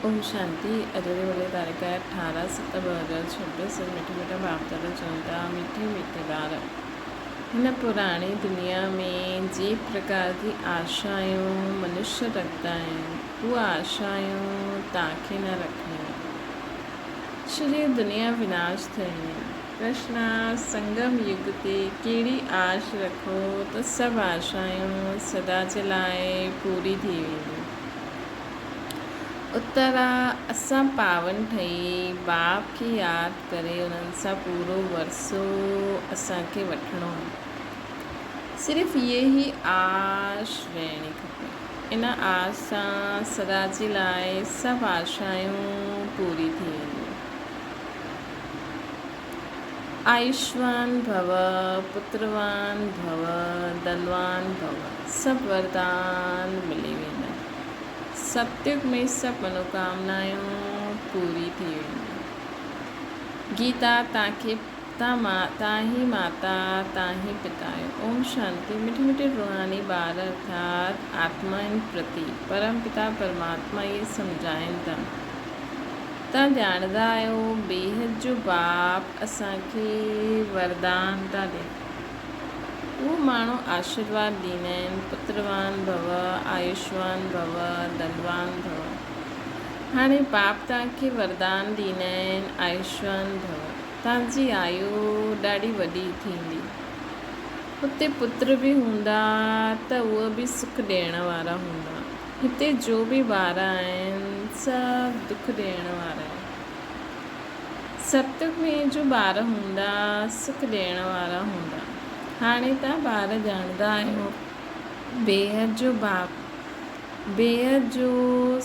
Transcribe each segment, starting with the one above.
اوم شانتي اڄ جي ولي تاريخ آهي 18 ست 2026 سڀ مٺا مٺا باپ دادا چون ٿا مٺي مٺي ٻار هن پراڻي دنيا ۾ جي پرڪار جي آشايون منشيه رکندا آهن اها آشايون توهان کي نه رکڻيون آهن ڇو جو دنيا وناش ٿيڻي آهي ڪرشنا سنگم يگ تي ڪهڙي آش رکو ته سڀ آشايون سدا جي لاء پوري ٿي وينديون. اترا، اسان پاون ٺهي باپ کي ياد ڪري انهن سان پورو ورثو اسان کي وٺڻو آهي. صرف اهي ئي آش رهڻي کپي. ان آش سان سدا جي لاء سڀ آشائون پوري ٿي وينديون. آيوشوان ڀو، پتروان ڀو، ڌنوان ڀو، سڀ وردان ملي ويندا. ستيگ ۾ سڀ منوڪامنايون پوري ٿي وينديون. گيتا تان کي تان تان هي ماتا تان هي پتا آهيو. اوم شانتي مٺي مٺي روحاني ٻار ارٿات آتمائن پرتي پرم پتا پرماتما اهي سمجهائين ٿا. تان ڄاڻندا آهيو بيحد جو باپ اسان کي وردان ٿا ڏين. اهو ماڻهو آشيرواد ڏيندا آهن، پتروان ڀو، آيوشوان ڀو، ڌنوان ڀو. هاڻي باپ توهان کي وردان ڏيندا آهن، آيوشوان ڀو. توهان جي آيو ڏاڍي وڏي ٿيندي. هتي پتر به هوندا ته اهي به سک ڏيڻ وارا هوندا. هتي جو به ٻار آهن سڀ دک ڏيڻ وارا آهن. ستيگ ۾ جو ٻار هوندا سک ڏيڻ وارا هوندا. هاڻي توهان ٻار ڄاڻندا آهيو بيحد جو باپ بيحد جو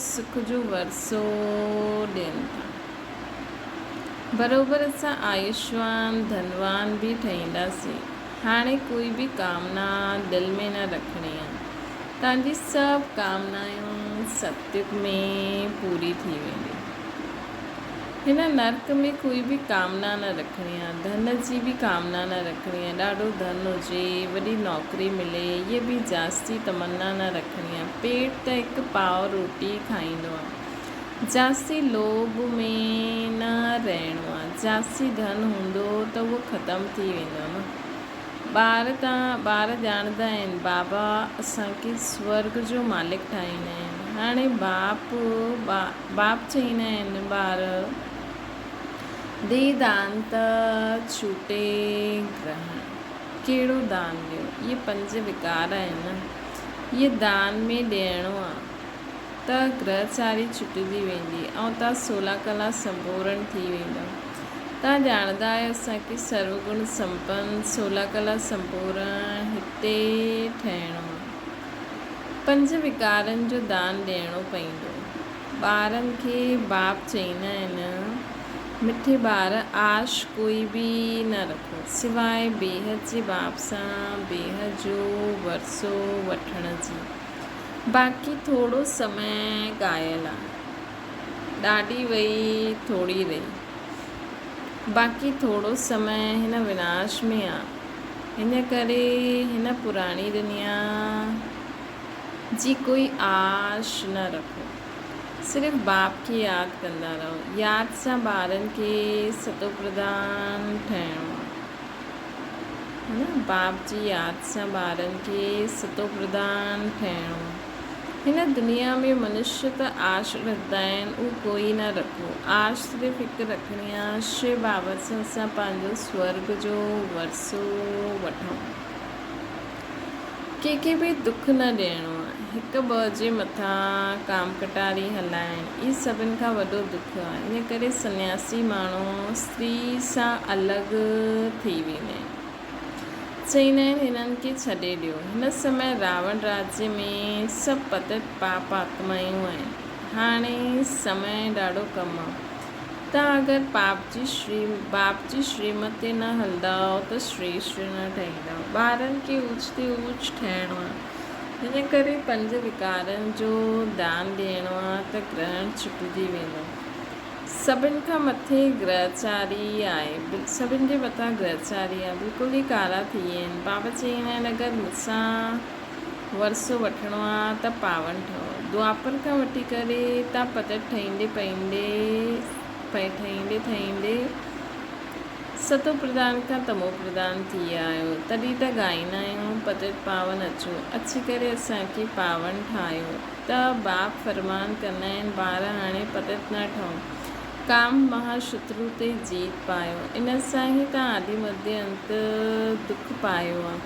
سک جو ورثو ڏين ٿا. بروبر اسان آيوشوان ڌنوان به ٺهينداسين. هاڻي ڪوئي به ڪامنا دل ۾ نه رکڻي آهي. توهان جي سڀ ڪامنايون ستيگ ۾ پوري ٿي وينديون. هن نرڪ ۾ ڪوئي به ڪامنا نه رکڻي آهي. ڌن جي به ڪامنا نه رکڻي آهي. ڏاڍو ڌن هجي، وڏي نوڪري ملي، هيء به جاستي تمنا نه رکڻي آهي. پيٽ ته هڪ پاء روٽي کائيندو آهي. جاستي لوڀ ۾ نه رهڻو آهي. جاستي ڌن هوندو ته اهو ختم ٿي ويندو نه. ٻار ته ٻار ڄاڻندا آهن، بابا اسان کي سورڳ جو مالڪ ٺاهيندا آهن. هاڻي باپ باپ چئيندا آهن ٻار the دان ته ڇوٽي گرهڻ. ڪهڙو دان ڏيو؟ اهي پنج وڪار آهن نه. اهي دان ۾ ڏيڻو آ ته گرهچاري ڇٽجي ويندي ۽ تان سولا ڪلا سمپورڻ ٿي ويندؤ. تان ڄاڻندا آهيو اسان کي سرو گڻ سمپن سولا ڪلا سمپورڻ هتي ٺهڻو آ. پنج وڪارن جو دان ڏيڻو پئيندو. ٻارن کي باپ چئيندا آهن، مٺي ٻار آش ڪوئي به نه رکو سواء بيحد جي باپ سان بيحد جو ورثو وٺڻ جي. باقي ٿورو سمي ڳايل آ. ڏاڍي وئي ٿوري رهي. باقي ٿورو سمي هن وناش ۾ آ. ان ڪري هن پراڻي دنيا جي ڪوئي آش نه رکو. صرف باپ کي ياد ڪندا رهو. ياد سان ٻارن کي ستوپرڌان ٺهڻو آ. ها نه باپ جي ياد سان ٻارن کي ستوپرڌان ٺهڻو آ. هن دنيا ۾ منشيه ته آش رکندا آهن اهو ڪوئي نه رکو. آش صرف هڪ رکڻي آ شو بابا سان اسان پنهنجو سورڳ جو ورثو وٺون. ڪنهن کي به دک نه ڏيڻو آ. هڪ ٻه جي مٿان ڪام ڪٽاري هلائڻ ئي سڀن کان وڏو دک آ. ان ڪري سنياسي ماڻهو استري سان الڳ ٿي ويندا آهن. چئيندا آهن هنن کي ڇڏي ڏيو. هن سمي راوڻ راجيه ۾ سڀ پتت پاپ آتمايون آهن. هاڻي سمي ڏاڍو ڪم آ. توهان اگر پاپ جي شري باپ جي شريمت تي نه هلندؤ ته شريشٽ نه ٺهيندؤ. ٻارن کي اوچ تي اوچ ٺهڻو آ. ان ڪري پنج وڪارن جو دان ڏيڻو آ ته گرهڻ ڇٽجي ويندو. سڀن کان مٿي گرهچاري آهي. سڀن جي مٿان گرهچاري آ. بلڪل ئي ڪارا ٿي ويا آهن. بابا چئيندا آهن اگر مون سان ورثو وٺڻو آ ته پاون ٺهو. دوآپر کان وٺي ڪري تان پتت ٺهيندي پئيندي ٺهيندي ٺهيندي ستو پرڌان کان تمو پرڌان ٿي ويا آهيو. تڏهن ته ڳائيندا آهيون پتت پاون اچو، اچي ڪري اسان کي پاون ٺاهيو. ته باپ فرمان ڪندا آهن ٻار هاڻي پتت نه ٺهو. ڪام مها شترو تي جيت پايو. ان سان ئي تان آدي مڌيه انت دک پايو آ.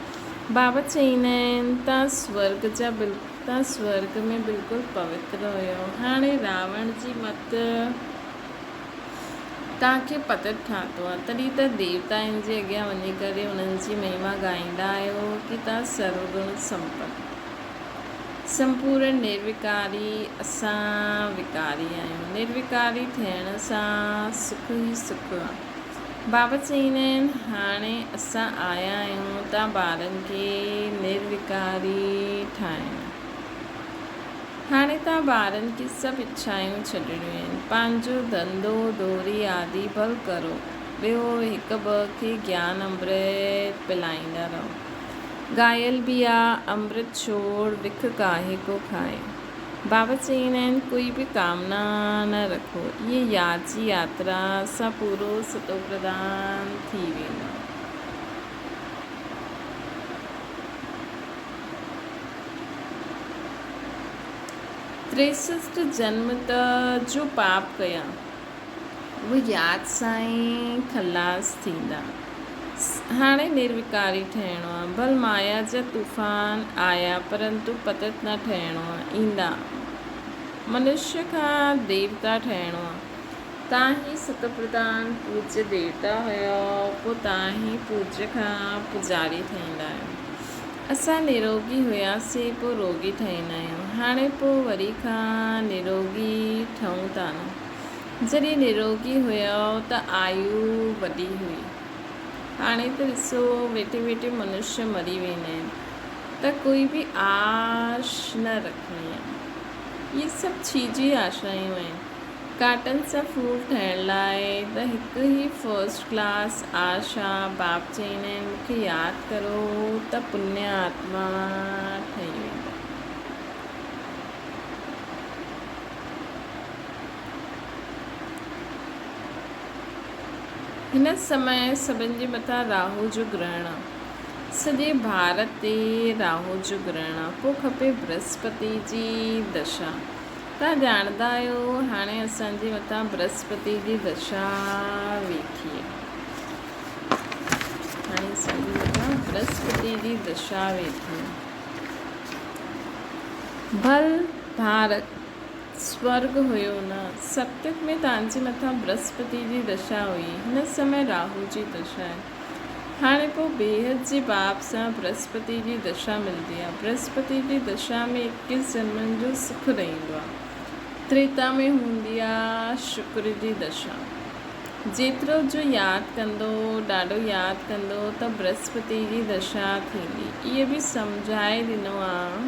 بابا چئيندا آهن تان سورڳ جا تان سورڳ ۾ بلڪل پوتر هيو. هاڻي راوڻ جي مت توهان کي پتت ٺاتو آهي، تڏهن ته ديوتائن جي اڳيان وڃي ڪري انهن جي مهما ڳائيندا آهيو ڪي توهان سروگڻ سمپن، سمپورن نروڪاري، اسان وڪاري آهيون. نروڪاري ٿيڻ سان سک ئي سک آهي. بابا چئيندا آهن، هاڻي اسان آيا آهيون توهان ٻارن کي نروڪاري ٺاهڻ. هاڻي توهان ٻارن کي سڀ اڇايون ڇڏڻيون آهن. پنهنجو ڌنڌو ڌوري آدي ڀل ڪرو. ٻيو هڪ ٻه کي گيان امرت پلائيندا رهو. ڳايل به آ، امرت ڇوڙ وک ڪاهي ڪو کائي. بابا چئيندا آهن ڪوئي به ڪامنا نه رکو. اهي ياد جي ياترا سان پورو ستوپرڌان ٿي ويندو. تريسسٽ جنم ته جو پاپ ڪيا، اهي ياد سان ئي خلاص ٿيندا. هاڻي نروڪاري ٺهڻو آ. ڀل مايا جا طوفان آيا پرنتو پتت نه ٺهڻو آ. ايندا. منشيه کان ديوتا ٺهڻو آ. تان هي ستپرڌان پوجيه ديوتا هيو، پوء تان هي پوجيه کان پوڄاري ٺهيندا آهيو. اسان نروڳي هياسين پوء روڳي ٺهيندا آهيون. هاڻي پوء وري کان نروڳي ٺهون ٿا نه. جڏهن نروڳي هيؤ ته آيو وڏي هئي. هاڻي ته ڏسو ويٺي ويٺي منشيه مري ويندا آهن ته ڪوئي به آش نه رکڻي آهي. اهي سڀ ڇيجي آشايون آهن. ڪاٽن سان ڦول ٺاهڻ لاء ته هڪ ئي فرسٽ ڪلاس آشا باپ چئيندا آهن مون کي ياد ڪرو ته پني آتما ٺهي ويندا. هن سمي سڀن جي مٿان راهو جو گرهڻ آ. سڄي ڀارت تي راهو جو گرهڻ آ. پوء کپي برهسپتي جي دشا. توهان ڄاڻندا آهيو هاڻي اسان جي مٿان برهسپتي جي دشا ويٺي آهي. هاڻي اسان جي مٿان برهسپتي جي دشا ويٺي آهي. ڀل ڀارت سورڳ هيو نه، ستيگ ۾ توهان جي مٿان برهسپتي جي دشا هئي، هن سمي راهو جي دشا آهي. هاڻي پوء بيحد جي باب سان برهسپتي جي دشا ملندي آهي. برهسپتي جي دشا ۾ اڪيس جنمن جو سک رهندو آهي. تريتا ۾ هوندي آهي شڪر جي دشا. جيترو جو ياد ڪندو، ڏاڍو ياد ڪندو ته برهسپتي جي دشا ٿيندي. اهي به سمجهائي ڏنو آهي.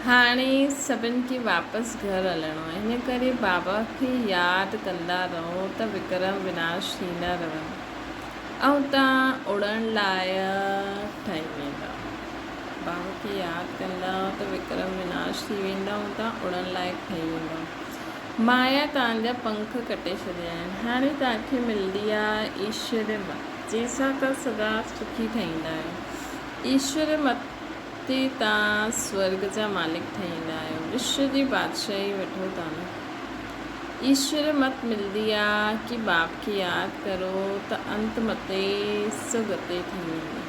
هاڻي سڀن کي واپس گهر هلڻو آهي، ان ڪري بابا کي ياد ڪندا رهو ته وڪرم وناش ٿيندا رهن ۽ توهان اڙڻ لائق ٺهي ويندا. بابا کي ياد ڪندا ته وڪرم وناش ٿي ويندا ۽ توهان اڙڻ لائق ٺهي ويندا. مايا توهان جا پنک ڪٽي ڇڏيا آهن. هاڻي توهان کي ملندي آهي ايشوري مت، جنهن سان توهان سدا سکي ٺهيندا آهيو. ايشوري مت تي تان سورڳ جا مالڪ ٺهيندا آهيو، وشو جي بادشاهي وٺو ٿا نه. ايشور مت ملدي آ ڪي باپ کي ياد ڪرو ته انت متي سو گتي ٿي ويندي.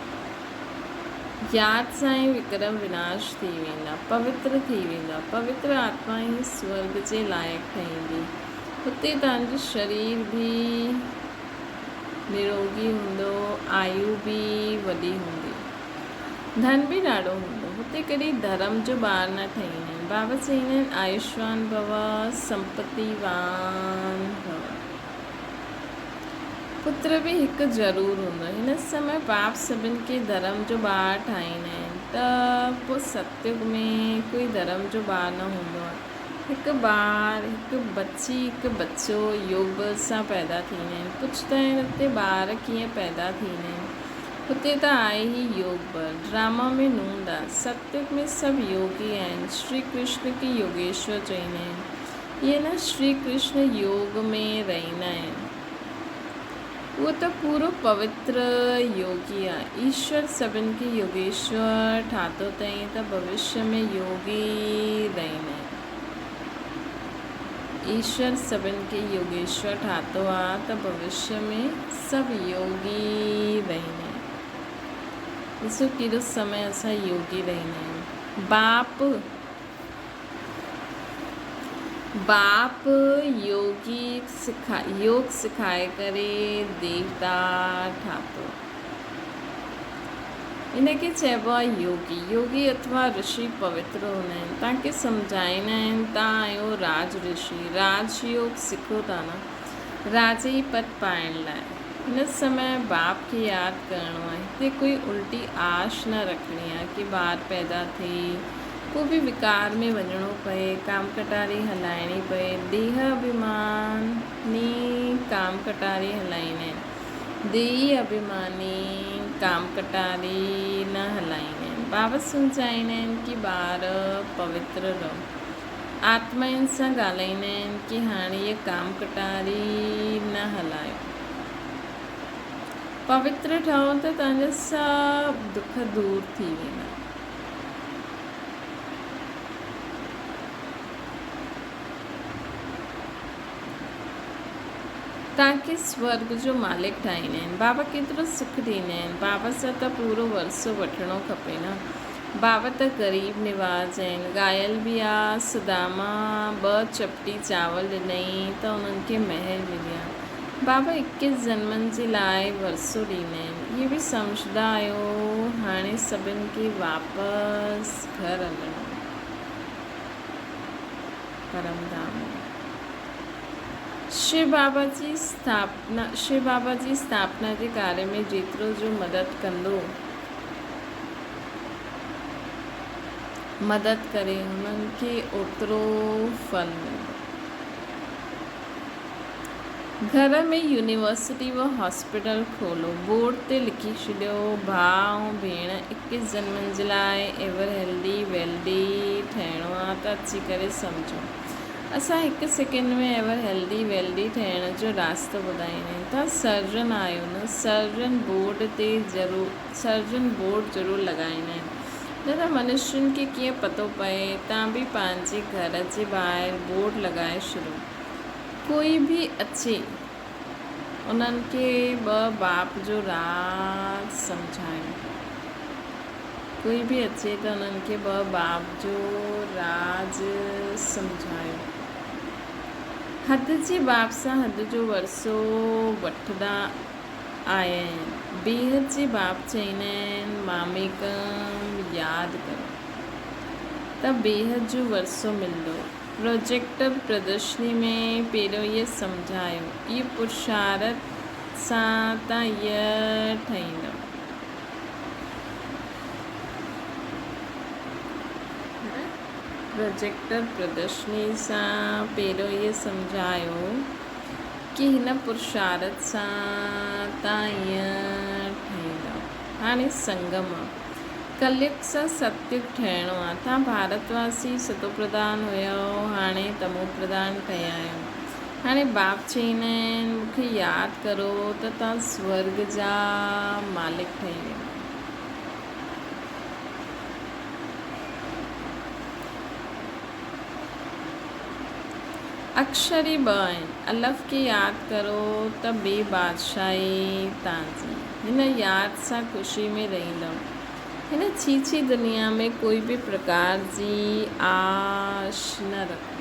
ياد سان ئي وڪرم وناش ٿي ويندا، پوتر ٿي ويندا. پوتر آتما ئي سورڳ جي لائق ٺهيندي. هتي تان جو شرير به نروڳي هوندو، آيو به وڏي هوندي. ڌن به ڏاڍو هوندو. هتي ڪڏهن ڌرم جو ٻار نه ٺهيندا آهن. بابا چئيندا آهن آيوشوان ڀو، سمپتي وان ڀو. پتر به هڪ ضرور هوندو. هن سمي باپ سڀن کي ڌرم جو ٻار ٺاهيندا آهن ته پوء ستيگ ۾ ڪوئي ڌرم جو ٻار نه هوندو آهي. هڪ ٻار، هڪ ٻچي، هڪ ٻچو يوگ سان پيدا ٿيندا آهن. پڇندا آهن اتي ٻار ڪيئن پيدا ٿيندا آهن؟ هتي ته آهي ئي يوگ بل. ڊراما ۾ نوند آ. ستيگ ۾ سڀ يوگي آهن. شري ڪرشن کي يوگيشور چئيندا آهن. اهي نه شري ڪرشن يوگ ۾ رهندا آهن. اهو ته پورو پوتر يوگي آ. ايشور سڀن کي يوگيشور ٺاتو اٿئين ته ڀوشيه ۾ يوگي رهندا آهن. ايشور سڀن کي يوگيشور ٺاتو آ ته ڀوشيه ۾ سڀ يوگي رهندا آهن. ڏسو ڪيڏو سمي اسان يوگي رهندا آهيون. باپ باپ يوگي يوگ سکائي ڪري ديوتا ٺاتو. ان کي چئبو آهي يوگي. يوگي اٿوا رشي پوتر هوندا آهن. توهان کي سمجهائيندا آهن توهان آهيو راج رشي. راج يوگ سکو ٿا نه راجي پد پائڻ لاء. هن سمي باپ کي ياد ڪرڻو آهي. هتي ڪوئي الٽي آش نه رکڻي آهي ڪي ٻار پيدا ٿئي پوء به وڪار ۾ وڃڻو پئي، ڪام ڪٽاري هلائڻي پئي. ديهه اڀيماني ڪام ڪٽاري هلائيندا آهن. ديهي اڀيماني ڪام ڪٽاري نه هلائيندا آهن. بابا سمجهائيندا آهن ڪي ٻار پوتر رهو. آتمائن سان ڳالهائيندا آهن ڪي هاڻي هيء ڪام ڪٽاري نه هلايو. پوتر ٺهو ته توهان جا سڀ دک دور ٿي ويندا. توهان کي سورڳ جو مالڪ ٺاهيندا آهن. بابا ڪيترو سک ڏيندا آهن. بابا سان ته پورو ورثو وٺڻو کپي نه. بابا ته غريب نواز آهن. ڳايل به آ. سداما ٻه چپٽي چانور ڏنائين ته انهن کي محل مليا. بابا اڪيس جنمن جي لاء ورثو ڏيندا آهن. اهي به سمجهندا آهيو. هاڻي سڀن کي واپس گهر هلڻو آهي. پرم ڌام ۾. شو بابا جي اسٿاپنا شو بابا جي اسٿاپنا جي ڪاري ۾ جيترو جو مدد ڪندو مدد ڪري انهن کي اوترو ڦل ملندو. گهر ۾ يونيورسٽي و هاسپيٽل کولو بورڊ تي لکي ڇڏيو ڀاء ۽ ڀيڻ اڪيس جنمن جي لاء ايور هيلدي ويلدي ٺهڻو آ ته اچي ڪري سمجهو. اسان هڪ سيڪنڊ ۾ ايور هيلدي ويلدي ٺهڻ جو راستو ٻڌائيندا آهيون. توهان سرجن آهيو نه؟ سرجن بورڊ تي ضرور سرجن بورڊ ضرور لڳائيندا آهن. نه ته منشين کي ڪيئن پتو پئي. توهان به پنهنجي گهر جي ٻاهر بورڊ لڳائي ڇڏيو. ڪوئي به اچي انهن کي ٻه باپ جو راز سمجهايو. ڪوئي به اچي ته انهن کي ٻه باب جو راز سمجهايو. حد جي باب سان حد جو ورثو وٺندا آيا آهن. بيحد جي باب چئيندا آهن ماميڪم ياد ڪرو ته بيحد جو ورثو ملندو. پروجيڪٽر پردرشني ۾ پهريون اهي سمجهايو. اهي پرشارت سان تان اهي ٺهيندو. پروجيڪٽر پردرشني سان پهريون اهي سمجهايو ڪي هن پرشارت سان تان ائين ٺهيندؤ. هاڻي سنگم آ. ڪليگ سان ستيگ ٺهڻو آ. تان ڀارت واسي ستوپرڌان هيؤ هاڻي تموپرڌان ٺهيا آهيو. هاڻي باپ چئيندا آهن مون کي ياد ڪرو ته توهان سورڳ جا مالڪ ٺهي ويندا. اڪشر ئي ٻه آهن. الف کي ياد ڪرو ته ٻي بادشاهي توهان جي. هن ياد سان خوشي ۾ رهندؤ. هن ڇيڇي دنيا ۾ ڪوئي به پرڪار جي آش نه رکو.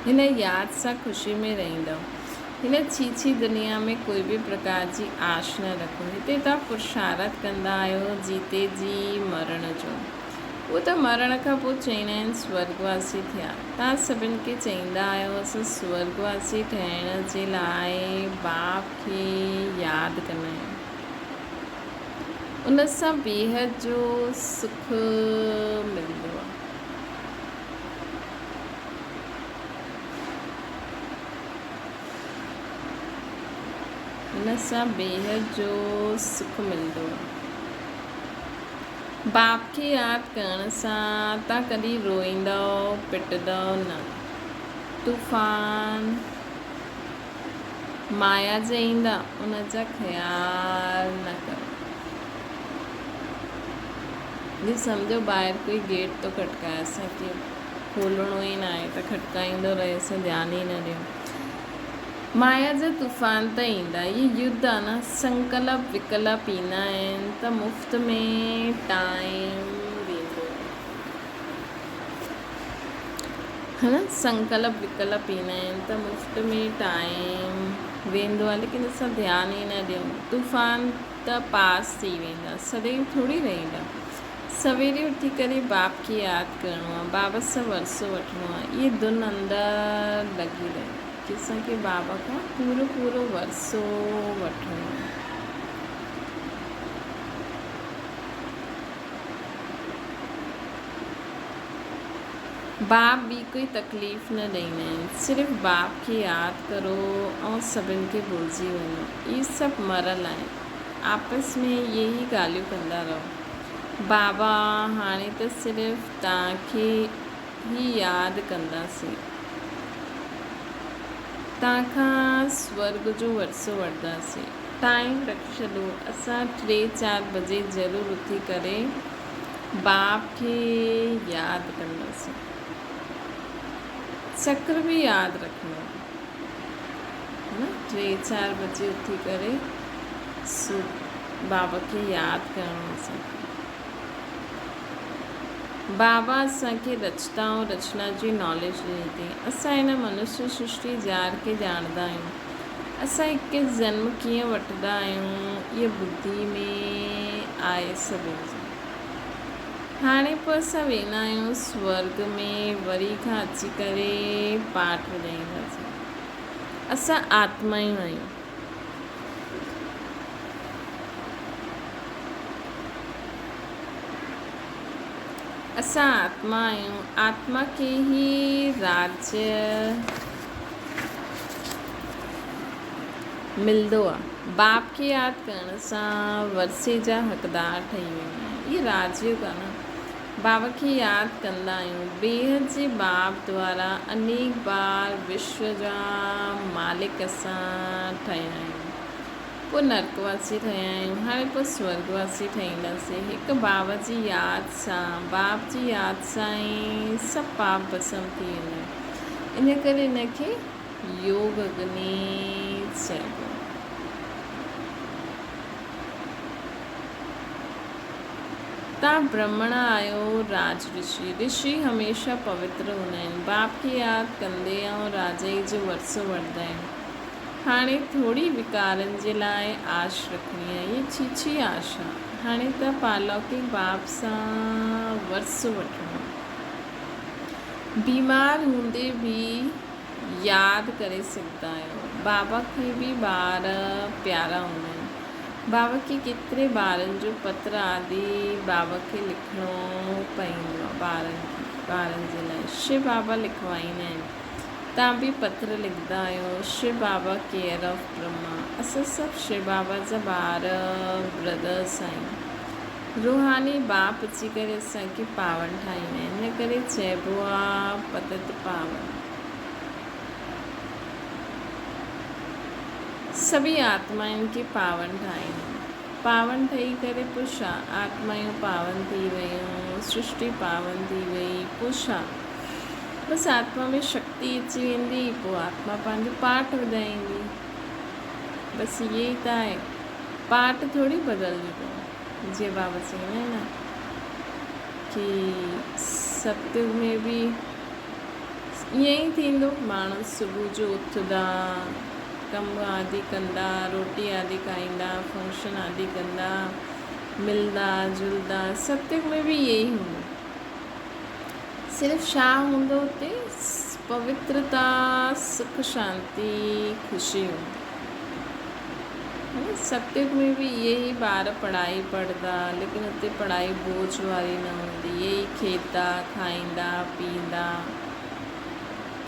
هن ياد سان خوشي ۾ رهندؤ. هن ڇيڇي دنيا ۾ ڪوئي به پرڪار جي آش نه رکو. هتي توهان پرشارت ڪندا آهيو جيتي جي مرڻ جو. اهو ته مرڻ کان پوء چئيندا آهن سورڳواسي ٿيا. توهان سڀن کي چئيندا آهيو اسان سورڳواسي ٺهڻ جي لاء باپ کي ياد ڪندا آهيون. ان سان بيحد جو سک ملندو آهي. ان سان بيحد جو سک ملندو آهي. باپ کي ياد ڪرڻ سان تان ڪڏهن روئيندؤ پٽندؤ نه. طوفان مايا جا ايندا ان جا خيال نه ڪرو. جي سمجهو ٻاهر ڪوئي گيٽ ٿو کٽڪائي اسان کي کولڻو ئي ناهي ته کٽڪائيندو رهي اسان ڌيان ئي نه ڏيون. مايا جا طوفان ته ايندا، هي يڌ آ نه، سنڪلپ وڪلپ ايندا آهن ته مفت ۾ ٽائيم ويندو آ نه، سنڪلپ وڪلپ ايندا آهن ته مفت ۾ ٽائيم ويندو آ، ليڪن اسان ڌيان ئي نه ڏيون، طوفان ته پاس ٿي ويندا، سدائين ٿوري رهندا. سويري اٿي ڪري باپ کي ياد ڪرڻو آ، بابا سان ورثو وٺڻو آ، اهي ڌن اندر لڳي رهي ڪي اسان کي بابا کان پورو پورو ورثو وٺڻو آ. باپ ٻي ڪوئي تڪليف نه ڏئيندا آهن، صرف باپ کي ياد ڪرو ۽ سڀن کي ڀلجي وڃو، اهي سڀ مرل آهن، آپس ۾ اهي ئي ڳالهيون ڪندا رهو. بابا، هاڻي ته صرف توهان کي ئي ياد ڪنداسين. توهان کان سورڳ جو ورثو وٺنداسين. ٽائيم رکي ڇڏو، اسان ٽي چار بجي ضرور اٿي ڪري باپ کي ياد ڪنداسين. چڪر به ياد رکڻو آهي. نه ٽي چار بجي اٿي ڪري سو بابا کي ياد ڪرڻو اسان کي. بابا اسان کي رچتا ۽ رچنا جي ناليج ڏني اٿئي. اسان هن منشي سرشٽي جار کي ڄاڻندا آهيون. اسان هڪ جنم ڪيئن وٺندا آهيون اها ٻڌي ۾ آهي سڀن جي. هاڻي پوء اسان ويندا آهيون سورڳ ۾ وري کان اچي ڪري پاٺ وڄائينداسين. اسان آتمائون آهيون. اسان آتما آهيون، آتما کي ئي راجيه ملندو آهي. باپ کي ياد ڪرڻ سان ورثي جا حقدار ٺهي ويندا آهيون. اهي راجيوگ آهي نه. بابا کي ياد ڪندا آهيون. بيحد جي باپ دوارا انيڪ بار وشو جا مالڪ اسان ٺهيا آهيون. پوء نرڪ واسي ٺهيا آهيون. هاڻي پوء سورڳ واسي ٺهينداسين. هڪ بابا جي ياد سان، باپ جي ياد سان ئي سڀ پاپ ڀسم ٿي ويندا آهن. ان ڪري ان کي يوگ اگني چئبو آهي. تان برهمڻ آهيو راج رشي. رشي هميشه پوتر هوندا آهن. باپ کي ياد ڪندي ۽ راجائي جو ورثو وٺندا آهن. هاڻي ٿوري وڪارن جي لاء آش رکڻي آهي. هيء ڇيڇي آش آ. هاڻي ته پالوڪڪ باپ سان ورثو وٺڻو آ. بيمار هوندي به ياد ڪري سگهندا آهيو. بابا کي به ٻار پيارا هوندا آهن. بابا کي ڪيتري ٻارن جو پتر آدي بابا کي لکڻو پئيندو آ ٻارن کي ٻارن جي لاء شو بابا لکوائيندا آهن تان به پتر لکندا آهيو شو بابا ڪيئر آف برهما اسان سڀ شو بابا جا ٻار برادرس آهيون روحاني باپ اچي ڪري اسان کي پاون ٺاهيندا آهن ان ڪري چئبو آ پتت پاون. سڀئي آتمائن کي پاون ٺاهيندو. پاون ٺهي ڪري پوء ڇا؟ آتمائون پاون ٿي ويون، سرشٽي پاون ٿي وئي، پوء ڇا؟ بس آتما ۾ شڪتي اچي ويندي، پوء آتما پنهنجو پاٺ وڌائيندي. بس اهي ئي ته آهي. پاٺ ٿوري بدلجي ٿو. جيئن بابا چوندا آهن نه ڪي ستيگ ۾ به ائين ئي ٿيندو، ماڻهو صبح جو اٿندا، ڪم آدي ڪندا، روٽي آدي کائيندا، فنڪشن آدي ڪندا، ملندا جلندا، ستيگ ۾ به ائين ئي هوندو. صرف ڇا هوندو اتي؟ پوترتا، سک، شانتي، خوشي هوندي. ستيگ ۾ به اهي ئي ٻار پڙهائي پڙهندا، ليڪن اتي پڙهائي بوجهه واري نه هوندي. اهي ئي کيتا، کائيندا، پيئندا،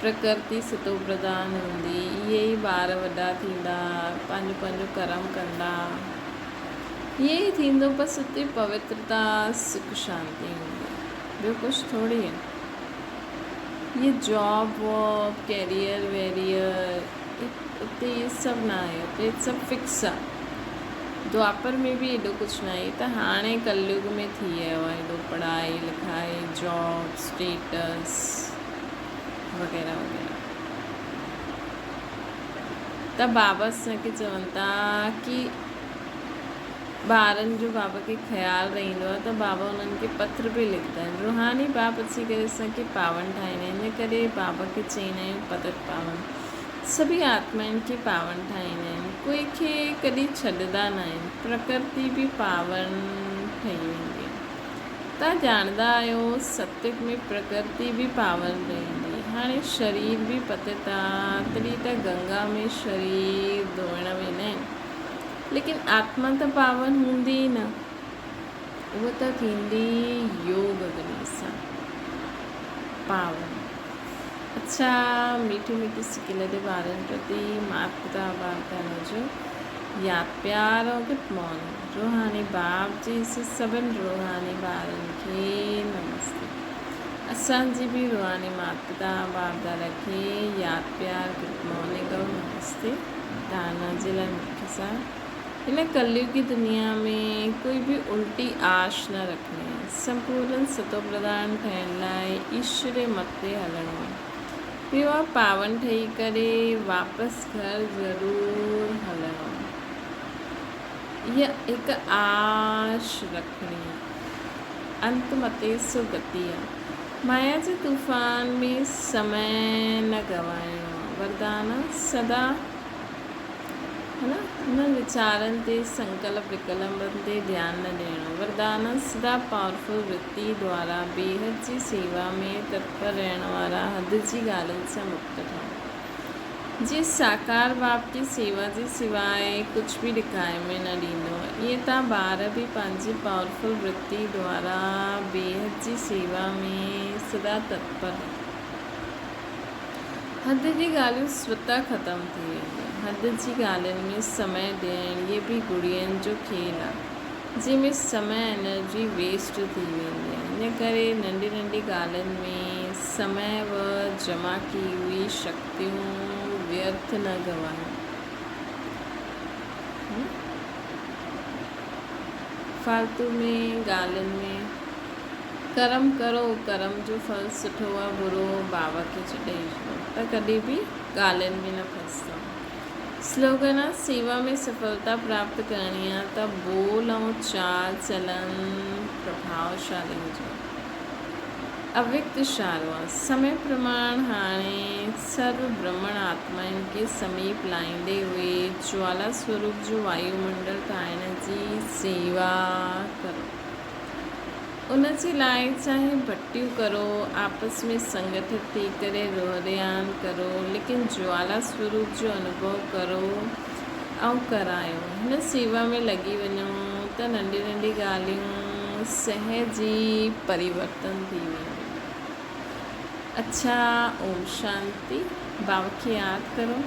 پرڪرتي ستو پرڌان هوندي. اهي ئي ٻار وڏا ٿيندا، پنهنجو پنهنجو ڪرم ڪندا. ائين ئي ٿيندو، بس اتي پوترتا، سک، شانتي هوندي. ٻيو ڪجهه ٿوري آهي. هي جاب واب، ڪيريئر ويريئر اتي اهي سڀ نه آهي، اتي سڀ فڪس آهي. دوآپر ۾ به ايڏو ڪجهه نه آهي، ته هاڻي ڪليگ ۾ ٿي ويو آهي ايڏو پڙهائي لکائي، جاب، اسٽيٽس وغيره وغيره. ته بابا اسان کي چون ٿا ڪي ٻارن جو بابا کي خيال رهندو آهي ته بابا انهن کي پتر به لکندا آهن. روحاني باپ اچي ڪري اسان کي پاون ٺاهيندا آهن. ان ڪري بابا کي چئيندا آهيون پتت پاون. سڀئي آتمائن کي پاون ٺاهيندا آهن. ڪوئي کي ڪڏهن ڇڏندا نه آهن. پرڪرتي به پاون ٺهي ويندي آهي. توهان ڄاڻندا آهيو ستيگ ۾ پرڪرتي به پاون رهندي. هاڻي شرير به پتت آ، تڏهن ته گنگا ۾ شرير ڌوئڻ ويندا آهن. ليڪن آتما ته پاون هوندي ئي نه، اها ته ٿيندي يوگ اگني سان پاون. اڇا ميٺي ميٺي سڪيلڌي ٻارن پرتي مات پتا باپ دادا جو ياد پيار ۽ گڊ مارننگ. روحاني باپ جي سڀن روحاني ٻارن کي نمستي. اسان جي به روحاني مات پتا باپ دادا کي ياد پيار گڊ مارننگ ۽ نمستي. دانا جي لاء مکيه سار هن ڪليوگي دنيا ۾ ڪوئي به الٽي آش نه رکڻي آهي. سمپورن ستوپرڌان ٺهڻ لاء ايشوري مت تي هلڻو آهي. ٻيو آهي پاون ٺهي ڪري واپس گهر ضرور هلڻو آهي. اها هڪ آش رکڻي آهي. انت متي سو گتي آهي. مايا جي طوفان ۾ سمي نه گنوائڻو آهي. وردان آهي سدا ها نه انهن ويچارن تي سنڪلپ وڪلپن تي ڌيان نه ڏيڻو. وردان آهي سدا پاورفل ورتي دوارا بيحد جي سيوا ۾ تتپر رهڻ وارا حد جي ڳالهين سان مڪت ٺهو. جيئن ساڪار باپ کي سيوا جي سواء ڪجهه به ڏکائي ۾ نه ڏيندو، ائين تان ٻار به پنهنجي پاورفل ورتي دوارا بيحد جي سيوا ۾ سدا تتپر رهو. حد جي ڳالهيون سوتا ختم ٿي وينديون. حد جي ڳالهين ۾ سمي ڏيڻ اهي به گڙين جو کيل آ، جنهن ۾ سمي انرجي ويسٽ ٿي ويندي آهي. ان ڪري ننڍي ننڍي ڳالهين ۾ سمي و جمع ڪي هئي شڪتيون ويرٿ نه گنوايو. فالتو ۾ ڳالهين ۾ ڪرم ڪرو، ڪرم جو ڦل سٺو يا برو بابا کي ڏئي ڇڏو ته ڪڏهن به ڳالهين ۾ نه ڦسندو. سلوگن آ سيوا ۾ سڦلتا پراپت ڪرڻي آ ته ٻول ۽ چال چلن پرڀاوشالي هجڻ. اويڪت اشارو آ سمي پرماڻ هاڻي سرو برهمڻ آتمائن کي سميپ لائيندي هئي جوالا سوروپ جو وايو منڊل ٺاهڻ جي سيوا ڪرو. ان جي لاء چاهي ڀٽيون ڪرو، آپس ۾ سنگٺت ٿي ڪري روحريان ڪرو، ليڪن جوالا سوروپ جو انوڀو ڪرو ۽ ڪرايو. هن سيوا ۾ لڳي وڃو ته ننڍي ننڍي ڳالهيون سهج ئي پريورتن ٿي وينديون. اڇا اوم شانتي. بابا کي ياد ڪرو.